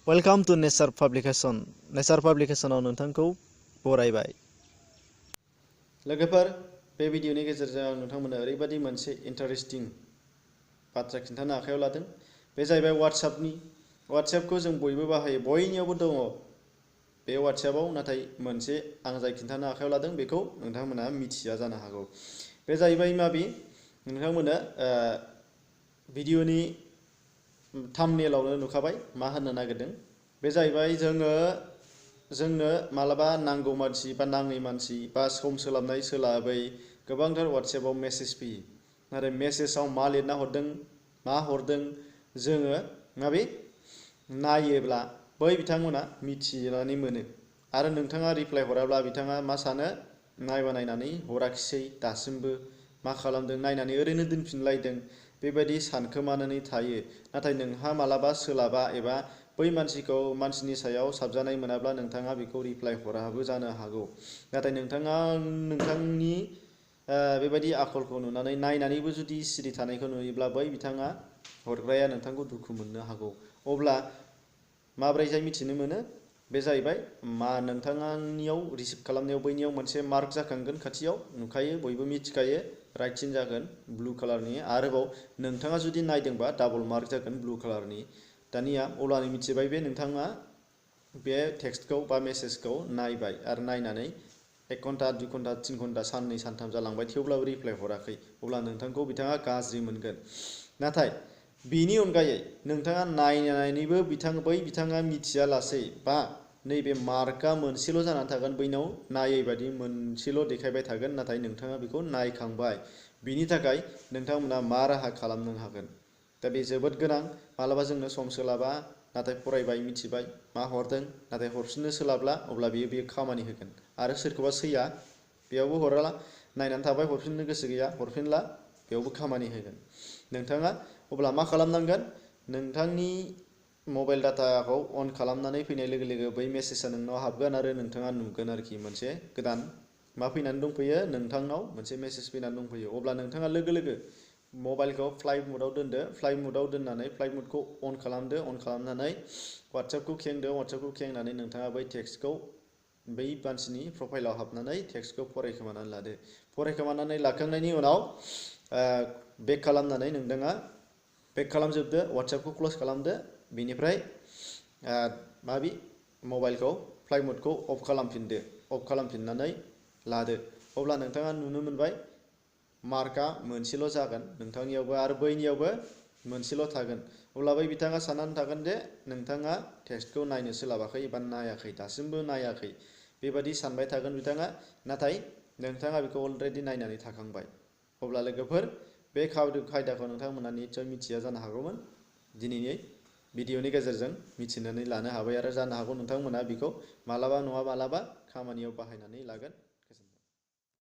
Welcome to nature publication. नेचार पाब्लिकेशनाव नोंथांखौ बरायबाय। लोगोफोर, बे भिडिअनि गेजेरजों आं नोंथांमोननो ओरैबायदि मोनसे इन्टारेस्टिं बाथ्रा खिन्थानो आखायाव लादों। बे जाहैबाय वाट्सएपखौ जों बयबो बाहायो, बयनियावबो दङ बे वाट्सएपआव। नाथाय मोनसे आं जाय खिन्थानो आखायाव लादों बेखौ नोंथांमोना मिथिया जानो हागौ। बे जाहैबाय माबि नोंथांमोना भिडिअनि थाम्बनेइलावनो नुखाबाय मा होननो नागिरदों। बे जाहैबाय जोंनो मालाबा नांगौ मानसि बा नाङै मानसि बा सम सोलाबनाय सोलाबै गोबांथार वाट्सएपआव मेसेज फैयो। नाथाय मेसेजाव मा लिरना हरदों मा हरदों जोङो नायोब्ला बै बिथांमोना मिथिनानै मोनो। आरो नोंथाङा रिप्लाइ हराब्ला बिथाङा मा सानो, नायनानै हराखिसै दासिमबो, मा खालामदों नायनानै ओरैनो दोनफिनलायदों, बेबायदि सानखोमानानै थायो। नाथाय नोंहा मालाबा सोलाबा एबा बै मानसिनि सायाव साबजानाय मोनाब्ला नोंथाङा बेखौ रिप्लाइ हराबो जानो हागौ। नाथाय नोंथाङा नोंथांनि बेबायदि आखलखौ नुनानै नायनानैबो जुदि सिरि थानायखौ नुयोब्ला बै बिथाङा हरग्राया नोंथांखौ दुखु मोननो हागौ। अब्ला माब्रैहाय मिथिनो मोनो? बे जाहैबाय नोंथांनियाव रिसिभ खालामनायाव बैनियाव मोनसे मार्क जाखांगोन, खाथियाव नुखायो, बयबो मिथिखायो, राइट सिन जागोन ब्लु कालारनि। आरोबाव नोंथाङा जुदि नायदोंबा डाबल मार्क जागोन ब्लु कालारनि। दानिया अब्लानो मिथिबाय बे नोंथाङा बे टेक्सटखौ बा मेसेजखौ नायबाय आरो नायनानै 1 घन्टा 2 घन्टा 3 घन्टा साननै सानथाम जालांबाय थेवब्लाबो रिप्लाइ हराखै। अब्ला नोंथांखौ बिथाङा गाज्रि मोनगोन। नाथाय बिनि अनगायै नोंथाङा नायनानैबो बै बिथाङा मिथियालासै बा नैबे मार्कआ मोनसेल' जानानै थागोन, बैनाव नायै बादि मोनसेल' देखायबाय थागोन, नाथाय नोंथाङा बेखौ नायखांबाय। बिनि थाखाय नोंथांमोना मा राहा खालामनो हागोन? दा बे जोबोद गोनां। मालाबा जोंनो सम सोलाबा, नाथाय फरायबाय मिथिबाय मा हरदों, नाथाय हरफिननो सोलाबला, अब्ला बेयो खामानि होगोन। आरो सोरखौबा सैया, बेयावबो हराला, नायनानै थाबाय, हरफिननो गोसो गैया, हरफिनला, बेयावबो खामानि होगोन। नोंथाङा अब्ला मा खालामनांगोन? नोंथांनि मबाइल डाटाखौ अन खालामनानै फैनाय लोगो लोगो बै मेसेजआ नोंनाव हाबगोन आरो नोंथाङा नुगोन आरोखि मोनसे गोदान मा फैनानै दंफैयो, नोंथांनाव मोनसे मेसेज फैनानै दंफैयो। अब्ला नोंथाङा लोगो लोगो मबाइलखौ फ्लाइट मुडआव दोनदो, फ्लाइट मुडआव दोननानै फ्लाइट मुडखौ अन खालामदो, अन खालामनानै वाट्सएपखौ खेंदो, वाट्सएपखौ खेंनानै नोंथाङा बै टेक्सटखौ बै मानसिनि प्रफाइलाव हाबनानै टेक्सटखौ फरायखोमानानै लादो। फरायखोमानानै लाखांनायनि उनाव बेक खालामनानै नोंथाङा बेक खालामजोबदो, वाट्सएपखौ क्ल'ज खालामदो, बेनिफ्राय मबाइलखौ फ्लाइट मुडखौ अफ खालामफिनदो, अफ खालामफिननानै लादो। अब्ला नोंथाङा नुनो मोनबाय मार्कआ मोनसेल' जागोन नोंथांनियावबो आरो बैनियावबो मोनसेल' थागोन। अब्ला बै बिथाङा साननानै थागोन जे नोंथाङा टेक्सटखौ नायनो सोलाबाखै एबा नायाखै, दासिमबो नायाखै, बेबादि सानबाय थागोन बिथाङा। नाथाय नोंथाङा बेखौ अलरेडि नायनानै थाखांबाय। अब्ला लोगोफोर, बे खायदाखौ नोंथांमोना निस्सय मिथिया जानो हागौमोन। दिनैनि भिडिअनि गेजेरजों मिथिनानै लानो हाबाय आरो जानो हागौ नोंथांमोना बेखौ मालाबा नङा मालाबा खामानियाव बाहायनानै लागोन।